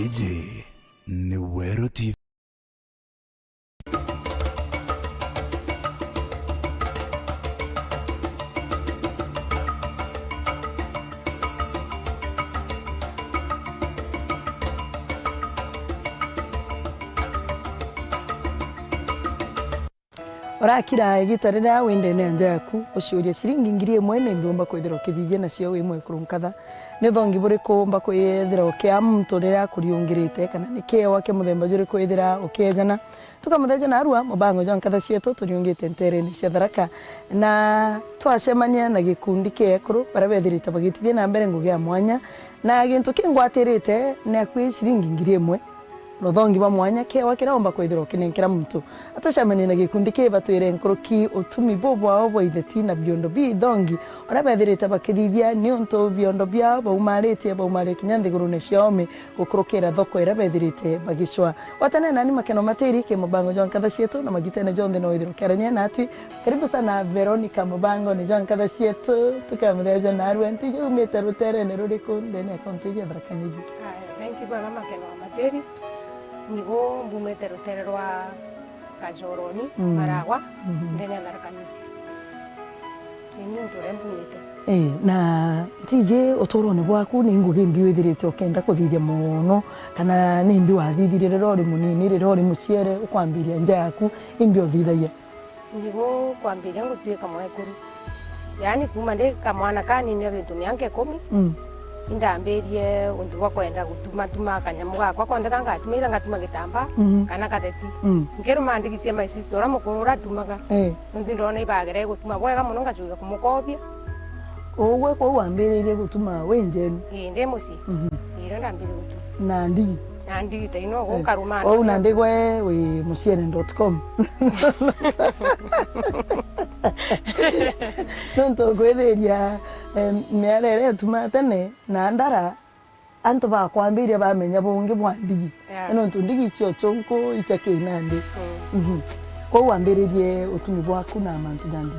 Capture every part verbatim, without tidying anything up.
Iji ni Weru T V. Urakira igita riria wi ndene ya nja yaku, uciuria, ciringi ngiri imwe ni mbi umba kwithira ukithithia nacio wi mwekuru nkatha? Ni uthongi buriku umba kwithira ukia muntu riria akuriungirite, kana ni kiewa kia muthemba juriku withira ukiejana? Tukamutheja narua mubango jwa nkatha cietu turiungite nterene cia Tharaka, na twacemania na gikundi kia ekuru baria bethirite bagitithia na mbere ngugi ya mwanya, na gintu kingwatirite ni akui ciringi ngiri imwe. Na uthongi bwa mwanya, kiewa kiria umba kwithirwa ukinenkera muntu. Atucemanie na gikundi kii batwire nkuruki utumi bubwao bwa itheti na biondo bithongi, uria bethirite bakithithia niuntu biondo biao baumaritie, baumarie kinya nthigurune cia oome gukurukira thoko iria bethirite bagicwa. Gwatania nani Makeno Matiri ki mubango jwa nkatha cietu, na magitene jonthe no withirwe ukiarania natwi. Karibu sana Veronica mubangone jwa nkatha cietu, tukamutheja narua. Ntiji umite ruterene ruriku ndene ya kaunti iji ya Tharaka Nithi? Aya, thank you bwega Makeno wa Matiri. Nigo mbumite rutere rwa Kajoroni, mhm, Maragwa, mhm, ndene ya Tharaka Nithi. Ni niuntu uria mbumite. Ii, na ntiji uturone bwaku ni ngugi mbi withirite ukenda kuthithia mono, kana ni mbi wathithirie riria uri munini, riria uri muciere, ukwambiria nja yaku, imbi uthithagia? Nigo kwambiria ngutwika mwekuru. Yaani kuuma ndi kamwana kanini, gintu mianka ikumi, mm, indambirie untu bwa kwenda gutuma, tuma kanyamu gakwa konthe ka ngatuma, either ngatuma gitambaa, mhm, kana katheti. Mm. Nkiruma ndigi cia my sister uria mukuru uria atumaga. Eh. Nontu ndona ibagere gutuma bwega mono, ngacuka kumukobia. Ugwe kwou wambiririe gutuma wi njeni? Ii, ndi mucii. Mhm. Ii, rio ndambiririe gutuma. Na ndigi? Na ndigi ta ino, eh, nkaruma. Kwou na ndigi. Nandi gwe wi muciene dot com. Nontu kwithiria, em, miara iria itumaa tene na ndara, antu bakwambiria bamenya bungi bwa ndigi. Yeah. Nontu ndigi icio chunku icia kinandi. Mm. Mhm. Kwou wambiririe utumi bwaku na mantu ja ndigi.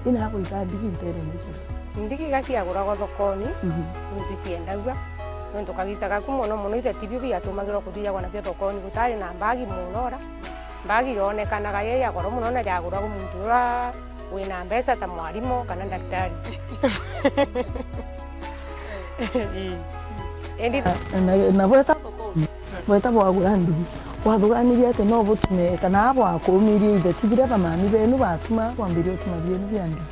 Mm. Ina gwita ndigi nterene icio? Ndigi iga ciaguragwa thokoni, mhm, nontu ciendagua. Nontu kagita gaku mono mono ithe tibio biatumagirwa kuthijagwa nabio thokoni, gutari na mbagi mono ora. Mbagi yonekanaga ye ya goro mono na yaguragwa muntu uria wina mbeca ta mwarimu kana ndagitari. Ii. Indi na, na bweta thokoni, bweta bwagura ndigi, wathuganirie ati no butume, kana bwakumirie itheti biria bamami benu batuma bwambirie utuma bienu bia ndigi?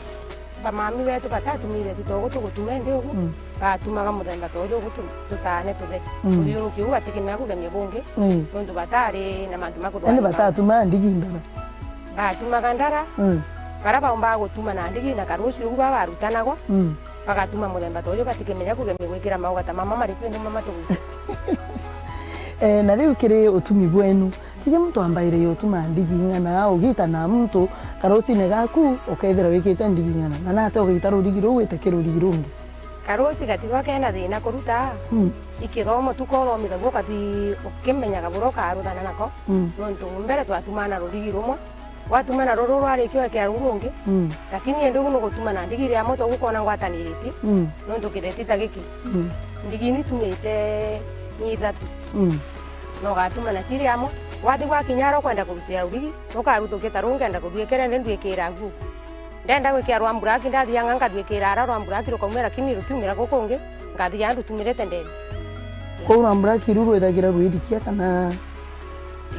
Bamami betu batatumire tu togu tugutuma indi ugu, mm, batumaga muthemba ta uju ugu tu-, tutane tutheri. Mm. Kuthiurukia ugu batikimenya kugemia bungi, mm, nontu batari na mantu ma kuthugania. Indi batatuma ndigi ndara? Batumaga ndara, mm, baria baumbaga gutuma na ndigi na karucio ugu baba barutanagwa, mm, bagatuma muthemba ta uju batikimenya kugemia gwikira mauga ta mama mariku indi mama tugucia. Eh, na riu kiri utumi bwenu, tiji muntu ambaire yotuma ndigi ing'ana, ugita na muntu karucine gaku ukethira wikite ndigi ing'ana, na nate ugita rurigi ruu wite ki rurigi rungi? Karuci gatigwa kena thina kuruta. Mm. I kithomo tu kothomithagua ukathi ukimenyaga buria ukaruthana nako. Mm. Nontu mbere twatumaa na rurigi rumwe, watuma na ruru rwarikia ugekira ruu rungi. Mm. Lakini indi ugu nugutuma na ndigi iria amwe togu ukona ngwataniritie. Mm. Nontu kitheti ta giki. Mm. Ndigi nitumite ni ithatu. Mm. Na ugatuma na ciri amwe. Wathi gwakinya aria ukwenda kurutira rurigi, ukaruthukia ta ruu ngenda kurwikira indi ndwikira guku. Ndenda gwikia rwa mburaki, ndathianga nkarwikira ara rwa mburaki rukaumira, lakini rutiumira guku ungi, ngathiaga ndutumirite ndeni. Kwou rwa mburaki ru rwithagira rwirikia kana?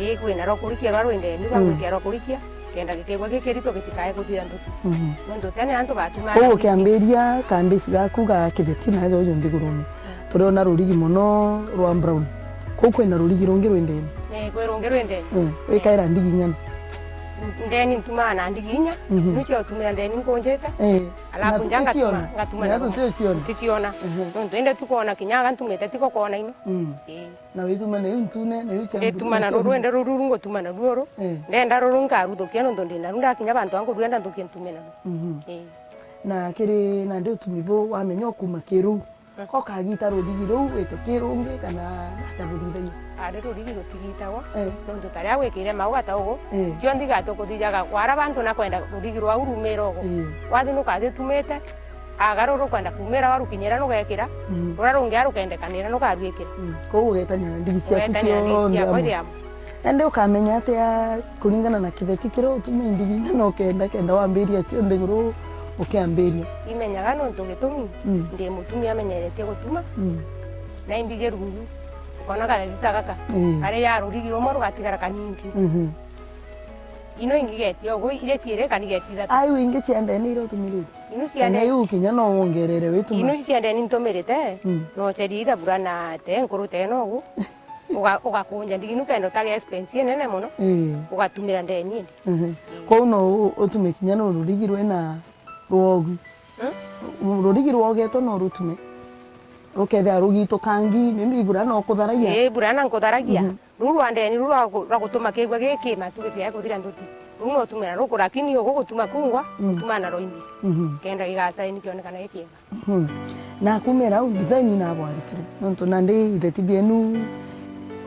Ii, kwina rwa kurikia rwa rwi ndeni, rwa, mm, gwikia rwa kurikia, kenda gikegwa gikirito gitikae kuthira nthuki. Mhm. Nontu tene antu batumaa. Kwou ukiambiria kambisi gaku ga kitheti na aja uju nthigurune. Turiona rurigi mono rwa brown. Kuu kwina rurigi rungi rwi ndeni? Eh, kwi rungi rwi ndeni. Eh, wikaira ndigi ing'ana? Ndeni ntumaa na ndigi inya, mhm, niu cia gutumira ndeni nkunjite. Eh, alafu na nja ngatuma, tutiona, ngatuma na tutiona. Tutiona. Mhm. Nontu indi tukwona kinya aga ntumite tiko kwona ino. Mm. Eh. Na wituma na iu ntune, na iu cia ndituma na ruru, ende ruru ngutuma na ruru. Eh. Ndenda ruru nkaruthukia nontu ndina ru ndakinya bantu angu rwenda nthukie ntume na ru. Mhm. Eh. Na kiri nandi utumi bu wamenya ukuma kiru. Mm. Ukagita rurigi ruu wite ki rungi kana ata buthithagia? Ari rurigi rutigitagwa, eh, nontu ta riria gwikire mauga ta ugu, eh, cionthe igatu kuthijaga wara bantu na kwenda rurigi rwau rumira ugu. Eh. Wathi nukathi utumite, Aga ruru rukwenda kumira, warukinyira nugekira, mm, ruria rungi arukendekanira nukarwikira. Mm. Koguo ugetania na ndigi ciaku cionthe amwe. Indi ukamenya atia kuringana na kitheti kiria utuma indigi ing'ana ukenda, kenda wambiria cionthe iguru ukiambiria? Imenyaga nontu gitumi, mm, ndi mutumia amenyeretie gutuma, mm, na indigi rungu, ukona katheti ta gaka, ii, kari ya rurigi rumwe rugatigara kaningi. Mhm. Ino ingi geti ugu, iria ciiri kani geti ithatu. Ai, wingi cia ndene iria utumirite? Inu cia ndene. Kana iu kinya no wongerere wituma? Inu cia ndene ntumirite, mm, no ceria ithabura na te nkuru te no ugu. Uga-, ugakunja ndigi inu kenda utage expense inene mono. Ii. Ugatumira ndene indi. Mhm. Ii. Kwou no u-, utume kinya no rurigi rwina rwogu. Mm? Rurigi rwogetwe no rutume. Rukethira rugitukangi, maybe ibura no kutharagia. Ii, ibura na nkutharagia. Mhm. Ruu rwa ndeni ruu rwa gu-, rwa gutuma kiigua giki matu gitiae kuthira nduti. Ruu no utumira ruku, lakini ugu gutuma kungwa, mm, gutuma na rwaindi. Mhm. Kenda gigacaini kionekana gikiega. Mhm. Na kumira au design nabwarikire. Nontu nandi itheti bienu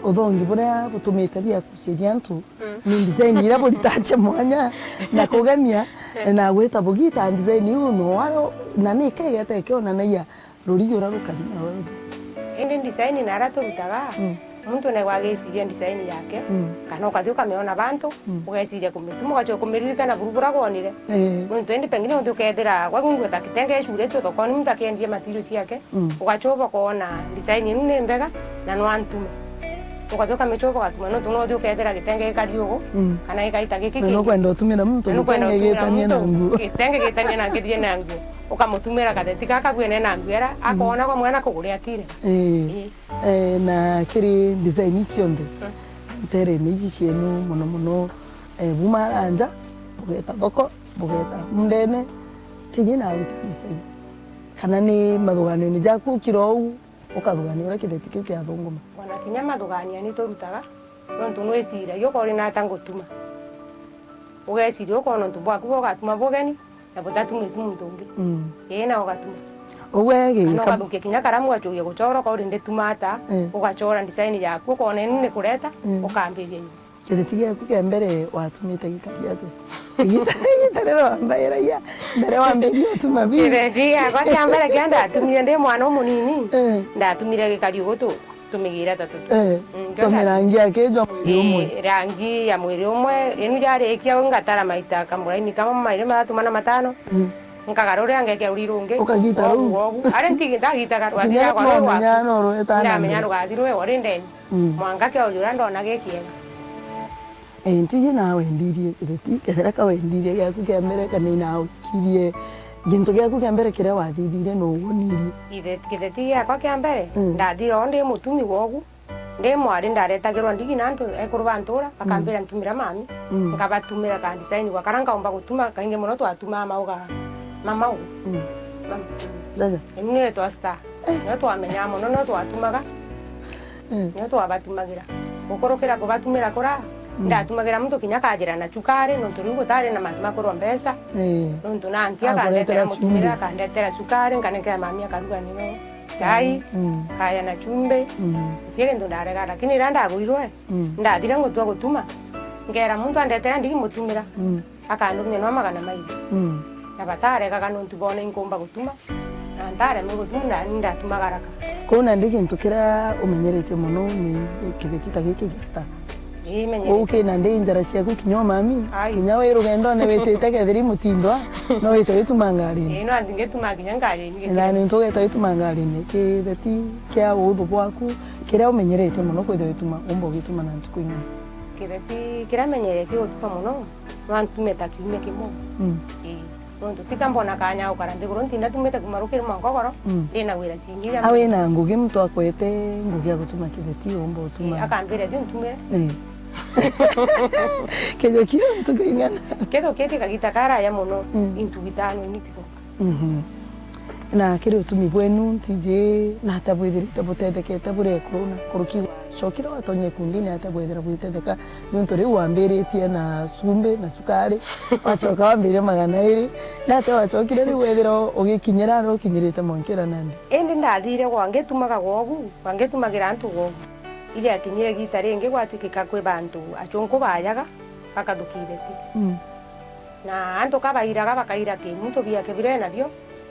uthongi buria butumite bia kuciria antu, mm, ni design iria buritagia mwanya na kugemia na gwita bugita design iu no waro, na ni kegete kionanagia rurigi uria rukari na rurigi. Indi design na aria turutaga, mm, muntu naigwa agiciria design yake, mm, kana ukathi ukamiona bantu, mm, ugeciria kumituma, ugacoka kumiririkana buru buria wonire. Ee. Nontu indi pengine uthi ukethira gwaku nguo ta kitenge icuritwe thokoni, muntu akiendia material ciake, mm, ugacuba ukoona design inu ni mbega na no antume. Ukathi ukamicuba ugatuma, nontu no uthi ukethira gitenge gikari ugu, mm, kana gikaita giki kingi. Na nukwenda utumira muntu gitenge gitanie na nguo. Gitenge gitanie na ngithie na nguo. Ukamutumira katheti gaka bwene na nguo era, mm, akoona kwa mwana kugure atire. Ii. Ii. Eh, na kiri design cionthe, mm, ntere ni iji cienu mono mono, eh, buma aranja, bugeta thoko, bugeta mundene, tiji na wita design. Kana ni mathuganio ni jaku kira uu, ukathugania uria kitheti kiu kiathunguma. Ona kinya mathugania ni turutaga, nontu nwiciragia ukoona nata ngutuma. Ugeciria ukoona untu bwaku bwa ugatuma bugeni, na butatumite muntu ungi. Mm. Ii, na ugatuma. Uguo egi, kana ugathukia kinya karamu ugacukia gucora, ukoona ndituma ata, eh, ugacora design yaku, ukoona inu ni kureta, mm, ukambiria iu. Kitheti giaku kia mbere watumite gikari atia? Igita, igita riria wambairagia, mbere wambiria utuma biu. Kitheti giakwa kia mbere kia ndatumire ndi mwana umunini, eh, ndatumire gikari ugu tu, tumigira ta tutu. Eh, mm, twa mirangi yake jwa mwiri umwe. Eh, rangi ya mwiri umwe, inu jarikia ngatara maita kamuraini kamwe mairi mathatu mana matano. Mm. Nkagarura ngekira ruri rungi. Ukagita ruu? Wogu, wogu. Ari ntigi ndagitaga rwathi rwakwa rwi rwaku. Ndamenya rugathi rwi uri ndeni. Mm. Mwanka kio jura ndona gikiega. Eh, ntiji nawe ndirie kitheti, kethira ka wendirie giaku kia mbere kana inawikirie gintu giaku kia mbere kiria wathithire no wonirie? Ithe-, kitheti giakwa kia mbere, mm, ndathire o ndi mutumi wogu, ndi mwari ndaretagirwa ndigi na antu ekuru ba ntura, mm, bakambira ntumira mami, mm, nkabatumira ka design gwa kara nkaumba gutuma, kaingi mono twatumaa mauga ma mau. Mm. Mam-, Ndaja. Inu niyo twa star. Eh. Niyo twamenyaa mono, niyo twatumaga. Eh. Niyo twabatumagira. Gukurukira kubatumira kura, mm, ndatumagira muntu kinya akajira na cukari, nontu riu gutari na mantu ma kurwa mbeca. Eh. Nontu na anti akandetera mutumira, akandetera cukari, nkanengera mami akaruga niyo chai, mm, kaya na chumbi. Mm. Guti gintu ndarega, lakini riria ndagurirwe, mm, ndathire ngutua gutuma, ngera muntu andetera ndigi mutumira. Mm. Akandumia no magana mairi. Mm. Na bataregaga nontu boona inkumba gutuma, na ntaremwe gutuma, ndani ndatumaga raka. Kwou nandi gintu kiria umenyeretie mono ni kitheti ta giki gia star. Ii, menyerete. Kwou kina ndi njara ciaku kinya umami, ai, kinya wi rugendone witite kethira i mutindwa, no wite wituma ngarine. Ii, no athi ngituma kinya ngarine. Na ni untu ugeta wituma ngarine, kitheti kia uthu bwaku, kiria umenyeretie mono kwithirwa wituma, umba ugituma na ntuku ing'ana? Kitheti kiria menyeretie gutuma mono, no ntume ta kiumia kimwe. Mm. Ii. Nontu tika mbona kanya gukara nthiguru ntinda tumite kuma rukiri mwanka ugoro, mm, ndina wira cingi iria. A, wina ngugi muntu akwete ngugi ya gutuma kitheti, umba utuma? Ii, akambira, "Thi untumire." Ii. Kejo kio ntuku ing'ana? Ketho kiti kagita karaya mono, mm, intuku itano ini tiko. Mhm. Na kiri utumi bwenu, ntiji nata bwithirite butethekete buri ekuru na kuruki gwacokire watonyie kundi, ni atia bwethira bwitetheka? Niuntu riu wambiritie na cumbi na cukari, wacoka wambiria magana iri, ni atia wacokire riu wethira ugikinyira aria ukinyirite mwankira nandi? Indi ndathire gwa ngitumaga gwogu, gwa ngitumagira antu gwogu. Iriakinyire giita ringi gwatwikika kwi bantu achunku bayaga, bakathukia itheti. Mm. Na antu ka bairaga, bakaira ki muntu biake biria enabio,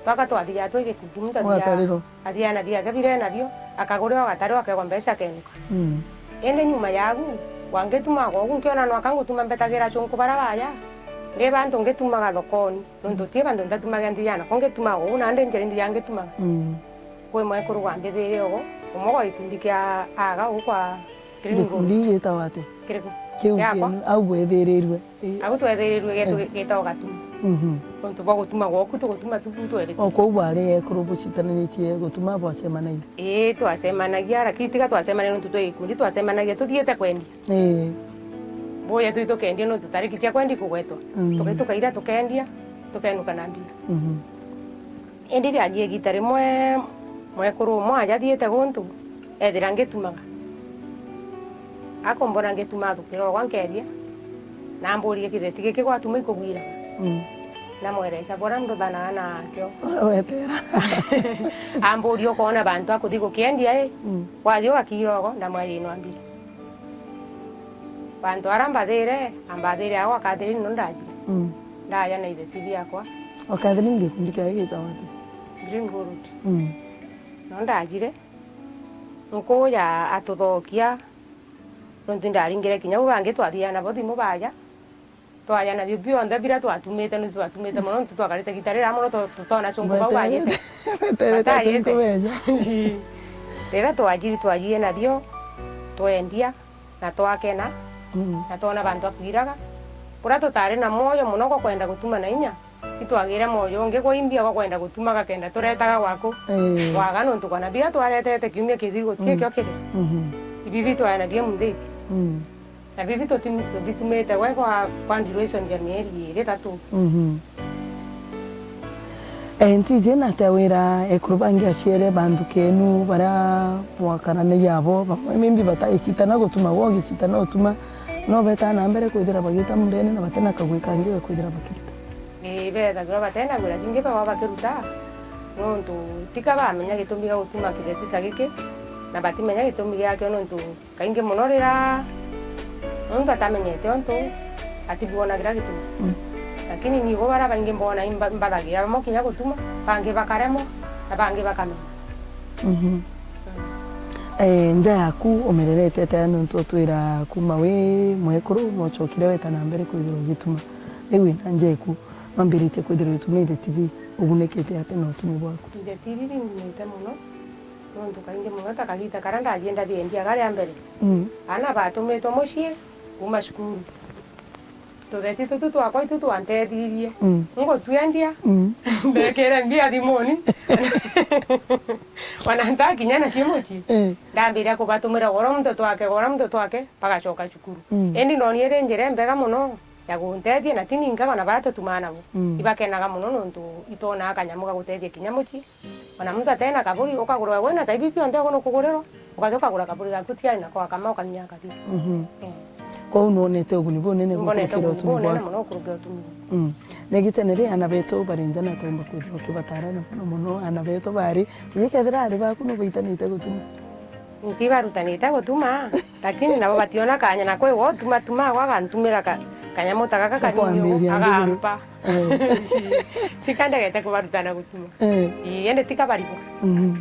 Twaka twathiaa twi gikundi, muntu athiaa, Mwatarirwa. athiaa na biake biria enabio, akagura o gatarwa akegwa mbeca akenuka. Mm. Indi nyuma ya agu, wangituma gwogu, nkiona nwaka ngutuma mbetagira achunku bara baya, ndi bantu ngitumaga thokoni, nontu ti bantu ntatumaga nthiaa nako, ngitumaga gwogu, nandi njira inthiaa ngitumaga. Mm. Kwi mwekuru wambithirie ugu, umwe gwa gikundi kia aga ugu kwa Green Gold. Gikundi gitawa atia? Kiriku? Kiu giakwa. Kienu, au bwethirirwe. Ii. Au twethirirwe getu, eh, gitagwa Gatumi. Mhm. Nontu bwa gutuma gwoku, tugutuma tu bu tweri. O kou bwari ekuru bucitananitie gutuma bwacemanagia? Ii, twacemanagia, lakini tiga twacemanagia nontu twi gikundi, twacemanagia tuthiite kwendia. Ii. Buya twi tukendia nontu tariki cia kwendia ikugwetwa. Mm. Tugaituka ira tukendia, tukenuka na mbia. Mhm. Indi riathie igita rimwe, mwekuru umwe aja athiite guntu, ethira ngitumaga. Akumbona ngituma athukira ugwa nkeethia, na amburirie, "Kitheti giki gwatuma ikugwiraga?" Mm. Namwereca buria nduthanaga nakio. Wetera. Amburia, "Ukoona bantu akuthi gukiendia ii?" Mm. Wathie ugakiira ugo, ndamwaa, "Ii, nwambire." Bantu ara mbathire, ambathire agwa Catherine no ndajire. Mm. Ndaja na itheti biakwa. O Catherine gikundi kiawe gitawa atia? Green Gold. Mm. No ndajire. Nkuja atuthokia. Nontu ndaringire kinya u bangi twathiaga nabo thimu baja. Twaja nabio bionthe biria twatumite, nontu twatumite mono, nontu twakarite gita riria mono tu-, tutona cungu bau bajite. Batajite. Riria twajiri, twajie nabio, twendia, na twakena, mm, na twona bantu akwiraga. Kuria tutari na mwoyo mono gwa kwenda gutuma na inya, itwagire mwoyo ungi gwa imbia gwa kwenda gutuma gakenda turetaga gwaku. Ii. Waga nontu kwana biria twaretete kiumia kithiru gutie, mm, kio kiri. Mhm. Ibibi twaja nabio munthi. Mm. Na bibi tuti-, tubitumite gwe kwa, kwa duration ya mieri iri ithatu. Mhm. Eh, ntiji na atia wira ekuru bangi aciere bantu kenu baria bwakaranagia abo, bamwe maybe bataicitana gutuma, gwe ugicitana utuma, no betaa na mbere kwithira bagita mundene na batina kagui kangi ga kwithira bakiruta? Ii, bethagirwa batina wira cingi bagwa bakiruta, nontu tika bamenya gitumi gia gutuma kitheti ta giki, na batimenya gitumi giakio, nontu kaingi mono riria muntu atamenyete untu, atibwonagira gitumi. Mm. Lakini nigo baria baingi mbona imba-, mbathagira bamwe kinya gutuma, bangi bakaremwa, na bangi bakamenya. Mhm. Mm. Eh, nja yaku umirerete atia nontu utwira kuma wi mwekuru, mwachokire weta na mbere kwithirwa ugituma? Riu wina nja eku, wambiritie kwithirwa ugituma ithe T V, ugunikite atia na utumi bwaku? Ithe T V ringunite mono, nontu kaingi mono ta kagita karia ndajie ndabiendia karia mbere. Mm. Aana batumitwe mucii kuma cukuru. Tutheti tutu twakwa itu twantethirie. Mm. Ngutwendia. Mm. Mbekire mbia thimuni. Ona ntakinya nacio mucii. Eh. Ndambiria kubatumira goro muntu twake, goro muntu twake, bagacoka cukuru. Mm. Indi ndonire iri njira imbega mono ya guntethia, na ti ninkaga ona baria tutumaa nabo. Mm. Ibakenaga mono nontu itwonaga kanyamu ga gutethia kinya mucii. Ona muntu atena kaburi, ukagurwa wina ta ibi bionthe ugu nukugurirwa, ukathi ukagura kaburi gaku tiari nako akama ukanyua kathiri. Mhm. Eh. Kwou nwonete uguni bunene gukurukira utumi bwaku? Mbonete uguni bunene mono gukurukira utumi bwaku. Mm. Na igitene ri aana betu bari nja na twomba kwithirwa ukibataara na mono mono aana betu bari, tiji kethira ari baku nubaitanite gutuma? Ntibarutanite gutuma, lakini nabo bationa kanya na kwi wo tuma tuma gwa gantumira ka-, kanyamu ta gaka kanini ugu, agampa. Eh. Tika ndegete kubarutana gutuma. Eh. Ii, indi tika barigwa. Mhm.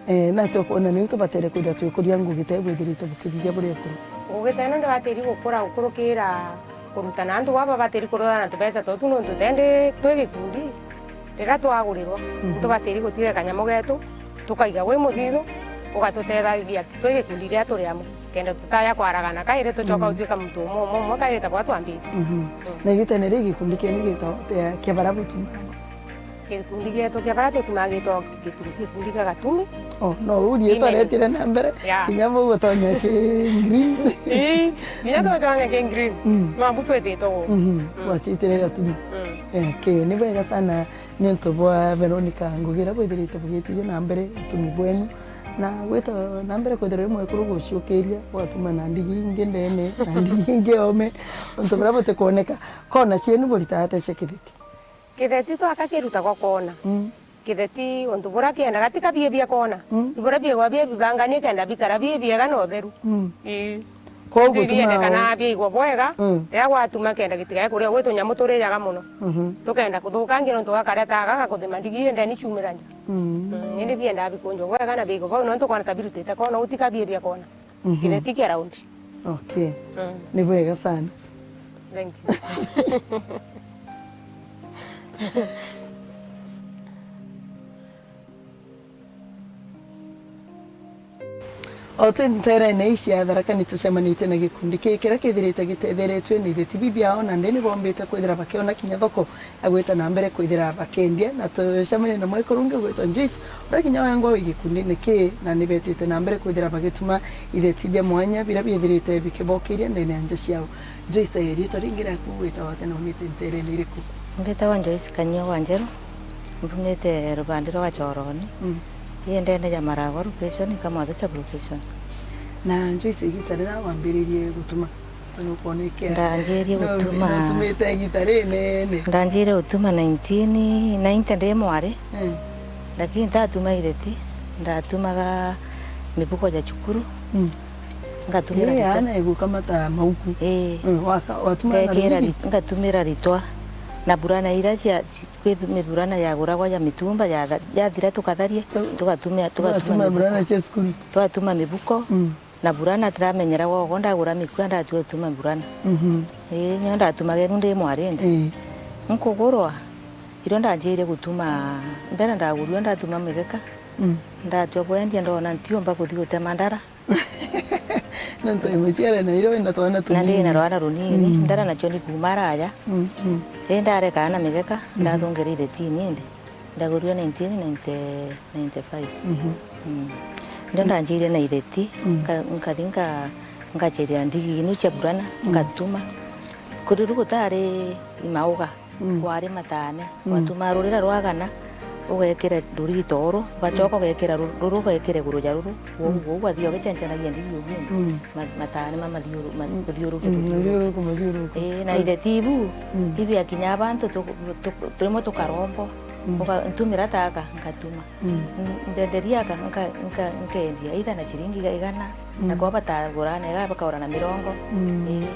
Eh, na tukwona niu tubatere kwithira twikuria ngugi te bwithirite bukithithia buria ekuru. Ngugi teno ndibatiri gukura gukurukira kurutana antu baba batiri kurutana na tubeca totu nontu tendi twi gikundi. Riria twagurirwa, mhm, nitubatiri gutira kanyamu getu, tukaiga gwi muthithu, ugatutethagia twi gikundi riria turi amwe, kenda tutaya kwaragana kairi tucoka, mm, gutuika muntu umwe umwe umwe kairi ta kwa twambite. Mhm. Mm. Na igitene ri gikundi kienu gitagwa atia kia baria butumaa? Gikundi gietu kia baria tutumaa gitagwa gitu-, gikundi kia Gatumi. Oh, no uu riitwa retire na mbere, yeah, kinya bau gutonya ki green. Ii, kinya tutonya ki green. Mm. Mabu twititwe uu. Mhm. Mm. Gwacitire Gatumi. Mm. Eh, ki, ni bwega sana. Niuntu bwa Veronica Ngugi iria bwithirite bugitithia na mbere utumi bwenu, na gwita na mbere kwithirwa wi mwekuru guciukiria, bwatuma na ndigi ingi ndene, na ndigi ingi ome, untu buria butikwoneka. Kona cienu buritaga atia cia kitheti? Kitheti twaka kirutagwa kona. Mm. Kitheti untu buria kiendaga tika bie bia kona. Mm. Ni buria biegwa bie bibanganie kenda bikara bie biega na utheru. Mm. Ii. Kwou gutuma biendekana biaigwa bwega, mm, riria gwatuma kenda gitigae kuria gwi tunyamu turijaga muno. Mhm. Tukenda kuthukangia nontu gakaria ta gaka kuthima ndigi, ndeni ciumira nja. Mm. Mm, indi biendaa bikunjwa bwega na biaigwa bau, nontu kona ta birutite kona, utikabiiria kona. Mhm. Kitheti kia raundi. Okay. Mm. Ni bwega sana. Thank you. O twi nterene ii cia Tharaka, ni tucemanitie na gikundi kii kiria kithirite gitetheretue ni itheti bibiao, na ndi ni bombite kwithira bakiona kinya thoko ya gwita na mbere kwithira bakendia, na tucemania na mwekuru ungi ugwitwa Joyce, uria kinya wengwa wi gikundine kii, na ni betite na mbere kwithira bagituma itheti bia mwanya biria biithirite bikibokiria ndene ya nja ciao. Joyce, riitwa ringi riaku witagwa atia na umite nterene iriku? Mbitagwa Joyce Kanyua wa Njeru, mbumite rubande rwa Choroni. Mm. Ii ndene ya Maragwa location, Kamwathu cha location. Na Joyce, igita riria wambiririe gutuma? Ndanjirie gutuma. Ndanjirie gutuma nineteen ninety ndi mwari. Mm. Lakini ndatuma itheti, ndatumaga mibuko ya cukuru. Mm. Ngatumira ritwa. Ana igukamata mauku. Ii. Mm, waka-, watuma na rurigi? Ngatumira ritwa. Na burana iria cia, ci-, kwi miburana yaguragwa ya mitumba, yatha-, yathira tukatharia, tugatumia, tugatuma mibuko. Burana cia cukuru? Twatuma mibuko. Mm. Na burana ndiramenyera gwogo, ndagura mikua, ndatua gutuma burana. Mhm. Ii, nyo ndatumaga enu ndi mwarinde. Ii. Nkugurwa, irio ndanjirie gutuma, mbere ndagurua ndatuma migeka. Mm. Ndatua kwendia, ndona ntiumba kuthi gutema ndara. Nontu wi muciare na irio wina twana tunini. Na ndi na rwana runini, mm, ndara nacio ni kuuma araya. Mm, mm. Ii, ndarekaa na migeka, mm, ndathungire itheti nindi. Ndagurue nineteen ninety, ninety-five. Mhm. Mm. Ndio ndanjirie na itheti, mm, nka-, nkathi nka-, ngacheria ndigi inu cia burana, mm, ngatuma. Kuri ru gutari imauga, mm, kwari matane. Mm. Watuma rurira rwagana, ugekira rurigi toru, ugachoka, mm, ugekira ru-, ruru, ugekira iguru ja ruru. Uu, mm, uu ugathii ugicenjanagia ndigi uu ingi. Mm. Ma-, matane ma mathiuru-, ma-, mm, kuthiuruki, mm, kuthiuruki. Mathiuruku, mathiuruku. Ii, na, mm, itheti ibu, mm, ibiakinya abantu tu-, tu-, rimwe tukarombwa. Mm. Uka-, ntumira taka, nkatuma. Mm. N-, ndenderia aka, nka-, nka-, nkendia, either na chiringi iga-, igana, mm, na kwao batagura na iga bakaura na mirongo. Mm. Ii.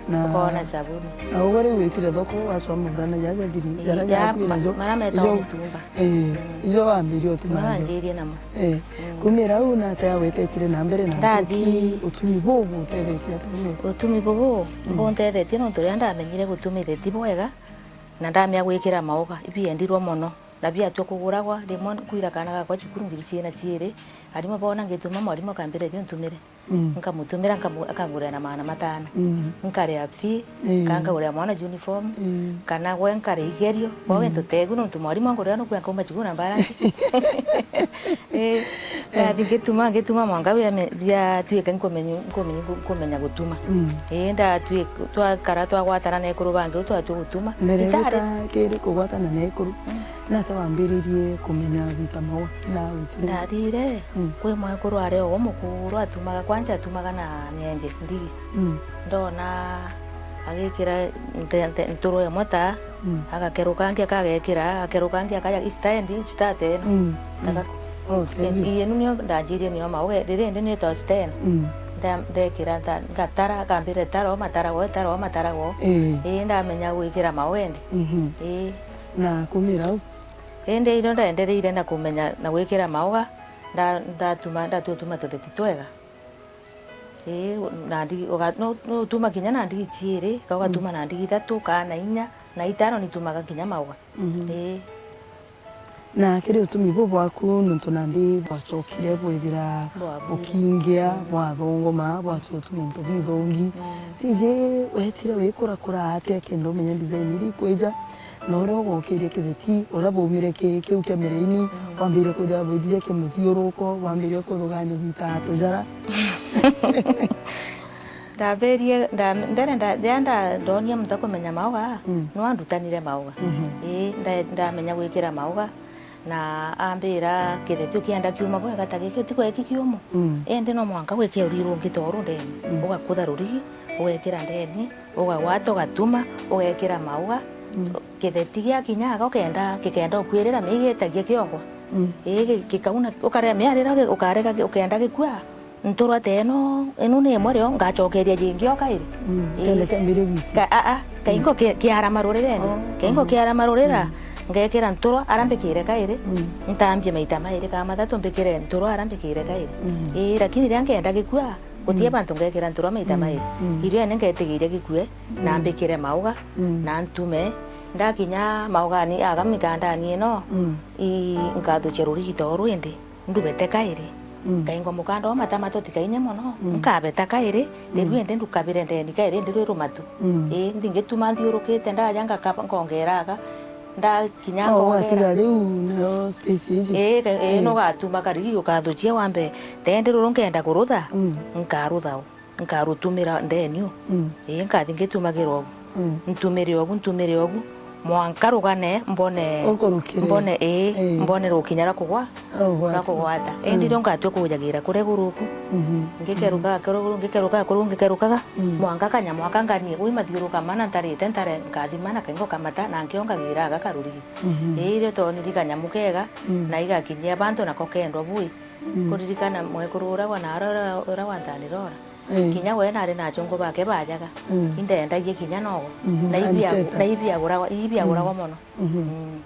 Na ukoona sabuni. Na ugo riu witire thoko, wacwa maburana jaja jathiri, ii, jara ja jaku ma-, najo, maria metagwa ijo, mutumba. Ii, mm, ijo wambirie utuma najo. Naanjirie namo. Ii. Mm. Kumira au nate agwetetire na mbere na ndathi nkuki, utumi bubu utethetie atia? Utumi bubu, mm, buntethetie nontu riria ndamenyire gutuma itheti bwega, na ndamenya gwikira mauga, ibiendirwe mono. Na biatua kuguragwa, rimwe nkwira kaana gakwa cukuru ngiri ciina ciiri, arimu boona ngituma mwarimu akambira, "Ithio ntumire." Mm. Nkamutumira, nkamu-, akangurira na magana matano. Mm. Nkaria fee, mm, kana nkagurira mwana uniform, mm, kana gwe nkaria igerio. Gwe, mm, gintu tegu, nontu mwarimu angurira nukua nkauma cukuru na balance. Ii, ndathi ngituma, ngituma mwanka bia me-, biatuika nkumenya, nkumenya, nkumenya gutuma. Mm. Ii, ndatui-, twakara twagwatana na ekuru bangi u twatua gutuma. Mbere itari gutakiri kugwatana na ekuru, mm, nata wambiririe kumenya gwita maua? Na witire? Ndathire, mm, kwi mwekuru ari o mukuru atumaga, kwanja atumaga na nyenje, ndigi. Mm. Ndona agikira nte-, nte-, nturu imwe ta, mm, agakeruka angi akagekira, agakeruka angi akaja, "Ii stand, ii stand ino." Mm, mm. Taka-, okay, ii, ii, inu nio ndanjirie nio mau, riri indi nitwa stand. Mm. Nda-, ndekira, nda-, ngatara, akambira, "Tara o matara go, tara o matara go." Ii. Ii, ndamenya gwikira mau indi. Mhm. Ii. Na kumira au? Indi irio ndaendereire na kumenya na gwikira mauga, nda-, ndatuma, ndatutuma tutheti twega. Ii, na ndigi, uga-, nu-, nutuma kinya na ndigi ciiri, ka ugatuma, mm, na ndigi ithatu, kana inya, na itano nitumaga kinya mauga. Mhm. Ii. Na kiri utumi buu bwaku, nontu nandi bwacokire bwithira bukingia, mm, bwathunguma, bwatwituma into bithongi. Mm. Tiji wetire wikurakura atia kenda umenya design iria ikwija? Na uria ugokiria kitheti, uria baumire ki-, kiu kia miraini, mm, wambire kwithira bwithithia kimuthiuruko, wambire kuthugania gwita tujara. Ndambirie, nda-, mbere nda-, riria nda-, ndonia muntu akumenya mauga, mm, no andutanire mauga. Mhm. Ii, nda-, ndamenya gwikira mauga, na ambira kitheti ukienda kiuma bwega ta giki, utikweki kiumu. Mm. Indi no mwanka wikie uriri rungi ta uru ndeni, mm, ugakutha rurigi, ugekira ndeni, ugagwata, ugatuma, ugekira mauga, mm, kitheti giakinya aga ukenda, gikenda ukwirira, mii gitagia kiongwa. Mm. Ii, gi-, gikauna, ukaria miarira, gi-, ukarega, gi-, ukenda gikua, Nturwa teeno, inu ni imwe rio, ngacokeria jingi o kairi. Mm, Ii. Kenda kiambire gwiti. Ka-, a, a, kaingo ki-, kiara marurire ndi. Oh, kaingo oh. Kiara marurira, mm. Ngekira nturwa, ara mbikire kairi. Mm. Ntambie maita mairi ka mathatu, mbikire nturwa, ara mbikire kairi. Mm. Ii, lakini riria ngenda gikua, gutie mm. Bantu ngekira nturwa maita mm. Mairi. Mm. Irio ene ngetigiria gikue, mm. Na mbikire mauga, mm. Na ntume. Ndakinya maugani aga migandani ino, mm. Ii, nkathukia rurigito rwindi. Ndubete kairi. Mm. Nkaingwa mukanda wa matama tutikainye mono, mm. Nkabeta kairi, mm. Riu indi ndukabire ndeni kairi, indi rwi rumatu. Mm. Ii, nthi ngituma nthiurukite, ndaja ngakaba, nkongera aga, ndakinya oh, ngongera. Watiga riu nayo space iji. Ii, ka-, ii, ii. Nugatuma karigi ukathuchia wambe, tendi ruru nkenda kurutha, mm. Nkarutha u. Nkarutumira ndeni u. Mm. Ii, nkathi ngitumagira ugu. Mm. Ntumire ugu, ntumire ugu. Mwanka rugane, mbone, ukurukire. Mbone, ii, ii. Mbone rukinya rwa kugwa, rwa kugwata. Rwa kugwata. Indi mm. Rio ngatue kujagira kuria iguru uku. Mhm. Ngikerukaga kuria iguru, ngikerukaga kuria iguru, ngikerukaga. Mm. Mwanka kanyamu aka nganie, wi mathiuruka mana ntarite, ntare nkathima na kaingo kamata, na nkiongagira aga karurigi. Mhm. Ii, rio toniri kanyamu kega, mm. Na igakinyia bantu nako kendwa bui. Mm. Kuririkana mwekuru uria wa nara uria, uria wantanira ora. Ii. Kinya we nari na achungu bake bajaga. Mm. Indendagia kinya nogo. Mhm. Na ibiagu-, na ibiaguragwa, ibiaguragwa mm. Mono. Mhm. Mm.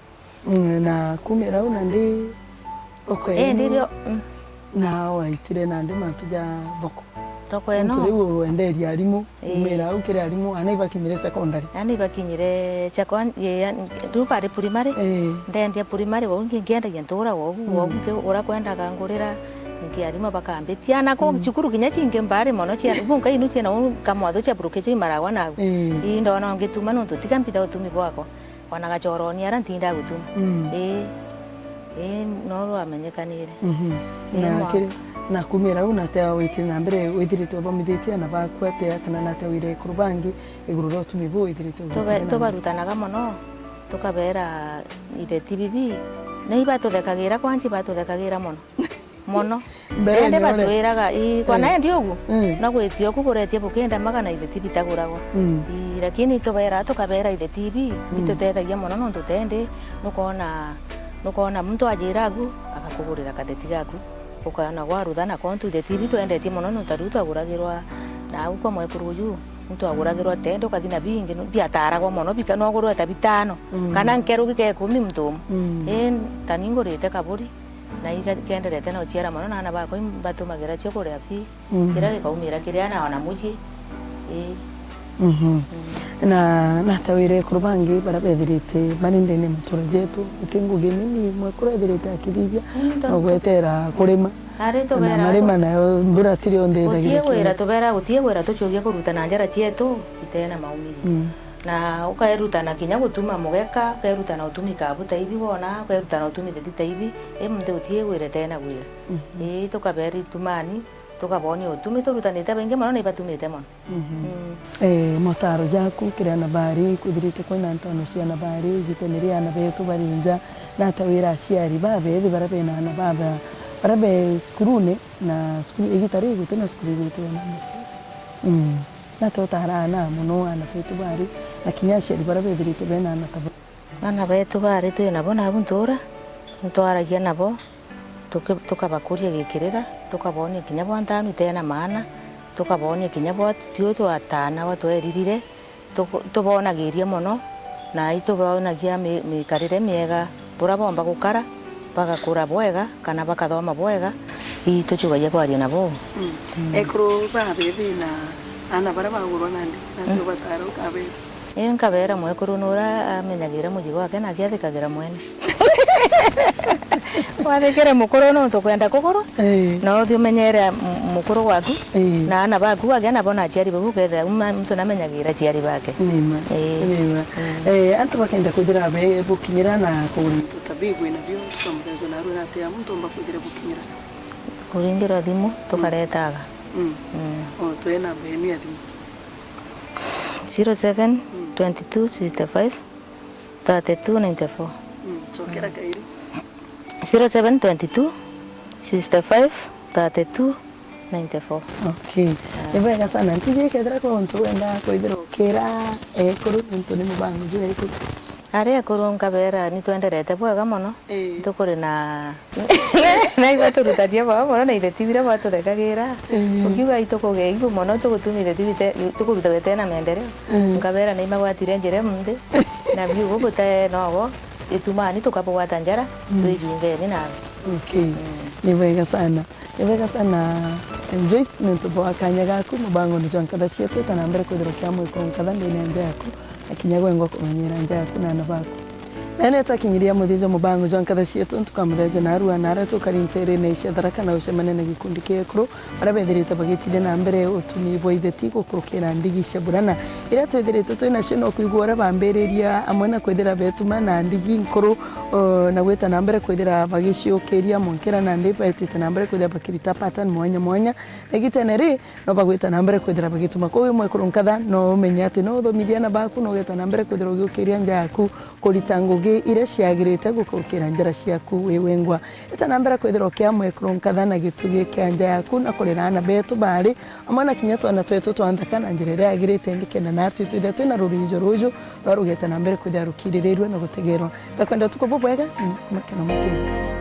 Mm, na kumira u nandi thoko ii, yenu, ndirio, mm. Na waitire nandi mantu ja thoko. Thoko ino. Nontu riu wenderia arimu, ii. Kumira u kiri arimu, ana ibakinyire secondary. Ana ibakinyire second-, ye-, ya-, riu bari primary, ii. Ndendia primary, wau ngi-, ngiendagia ntura wau, mm. Wau ngi-, uria kwendaga ngurira, ngi arimu bakambitia. Na ku mm. Cukuru kinya cingi mbari mono cia, bunka inu ciina u kamwatho cia buruki cia imaragwa nagu. Ii. Ii, ndona ungituma nontu tiga mbitha utumi bwakwa. Ona gachoroni ara ntinda gutuma. Mm. Ii. Ii, no rwamenyekanire. Mhm. Ii, na mwa- kiri, na kumira u natia witire na mbere, withirite uthomithitie ana baku atia, kana natia wire ekuru bangi iguru ria utumi buu withirite ugitire na mbere? Tubarutanaga mono, tukabera ithe ti bibi. Na ibatuthekagira, kwanji ibatuthekagira mono. Mono. Mbere indi ni uria batwiraga, ii, kwana eh. Endi ugu, mm. Na gwitia uku kuretie bukindamaga na ithe ti bitaguragwa. Mm. Ii, lakini tubera, tukabera ithe ti bi, mm. Bitutethagia mono nontu tendi, nukona, nukona muntu ajira agu, agakugurira katheti gaku. Ukona gwarutha na kontu ithe ti bi twendetie mono nontu riu twaguragirwa na au kwa mwekuru uju, muntu aguragirwa tendi ukathi na bingi, biataragwa mono, bika-, nogurwe ta bitano, mm. Kana nkeru bika ikumi muntu umwe. Mm. Ii, tani ngurite kaburi. Na iga-, ikenderete na uciara mono, na aana bakwa imbatumagira cio kuria fee, mm. Kiria gikaumira kiria na ona mucii. Ii. Mhm. Mm. Na, na ta wire ekuru bangi baria bethirite bari ndene ya mutura jetu, guti ngugi nini mwekuru ethirite akithithia, mm, to-, na ugwetera kurima. Ari na tubera marima nayo mbura tiri onthe gutie ithagire wira kinya. Tubera gutie wira tucugia kuruta na njara cietu itena maumithio. Mm. Na ukerutana kinya gutuma mugeka, ukerutana utumi kabu ta ibi wona, ukerutana utumi theti ta ibi, i muntu utie wira tena wira. Mhm. Ii, tukaberi tumani, tukabonia utumi, turutanite baingi mono na ibatumite mono. Mhm. Mm. Eh, motaro jaku kiri ana bari, kwithirite kwina ntano cia ana bari, igitene ria ana betu bari nja, nata wira aciari babethi baria bena ana baba, baria be cukurune, na cukuru, igita riri gutina cukuru igwitwa na mbere. Mm. Nata utara ana mono ana betu bari, na kinya aciari baria bethirite bena ana tabo? Ana betu bari twi nabo nabu ntura, ntwaragia nabo, tuki-, tukabakuria gikirira, tukabonia kinya bwa ntanu itena maana, tukabonia kinya bwa tiu twatana, bwa tweririre, tuku-, tubonagiria mono, na itubonagia mi-, mikarire miega, buria bomba gukara, bagakura bwega, kana bakathoma bwega, ii tuchugagia kwaria nabo. Mm. Mm. Ekuru babethi na ana baria bagurwa nandi, nandi mm. Ubatara ukabera? Ii, nkabera mwekuru nuria amenyagira mucii gwake na akiathikagira mwene. Wathikire mukuru nontu kwenda kugurwa, ii. Na uthi umenyere m-, mukuru gwaku, ii. Na ana baku agia nabo na aciari bau ukethira uma muntu namenyagira aciari bake. Nima. Ii. Nima. Mm. Eh, antu bakenda kwithira be bukinyira na kugura into ta bibi nabio, tukamuthethia narua na atia muntu omba kwithira bukinyira? Kuringirwa thimu, mm. Tukaretaga. Mm. Mm. O, twe namba yenu ya thimu. Zero seven, mm. Twenty two, sixty five, thirty two, ninety four. Mm, cokera kairi. Zero seven twenty two, sixty five, thirty two, ninety four. Okay. Ah. Ni bwega sana. Ntiji kethira kwa untu wenda kwithira ukira ekuru nontu ni mubango jwa ekuru. Ari akuru nkabeera, ni twenderete bwega mono. Ii. Tukuri na, naigua turutanie bwega mono na itheti biria bwatuthekagira. Ii. Ukiuga itukuge ibu mono, tugutumi itheti bite-, tukuruta bite na maendeleo. Ii. Nkabeera, naimagwatire njira imunthi. Na biu gute nogo, itumani tukabugwata njara, mm, twijungeni nawe. Okay. Mm. Ni bwega sana. Ni bwega sana, Joyce, niuntu bwa kanya gaku, mubangone jwa nkatha cietu, eta na mbere kwithirwa kia mwikuru nkatha ndene ya nja yaku, na kinya gwengwa kumenyera nja yaku na aana baku. Na ni takinyiria muthia jwa mubango jwa nkatha cietu, ntukamutheja narua na aria tukari nterene cia Tharaka na ucemania na gikundi kia ekuru, baria bethirite bagitithia na mbere utumi bwa itheti gukurukira ndigi cia burana. Iria twithirite twi nacio no kwigua uria bambiriria amwe na kwithira betuma na ndigi nkuru, o, na gwita na mbere kwithira bagiciukiria mwankira nandi baitite na mbere kwithira bakirita pattern mwanya mwanya. Na igitene ri, no bagwita na mbere kwithira bagituma. Koguo wi mwekuru nkatha, no umenye ati no uthomithie aana baku, no ugeta na mbere kwithira ugiukiria nja yaku kurita ngugi iria ciagirite gukurukira njara ciaku wi wengwa. Eta na mbere kwithira ukia mwekuru nkatha na gitugi kia nja yaku na kurera aana betu bari amwe na kinya twana twetu twa nthaka na njira iria yagirite, nikenda nati twithira twina rurijo ruju rwa rugeta na mbere kwithira rukiririrua na gutegerwa. Ndakwenda utuku bubwega, mm, makeno matini.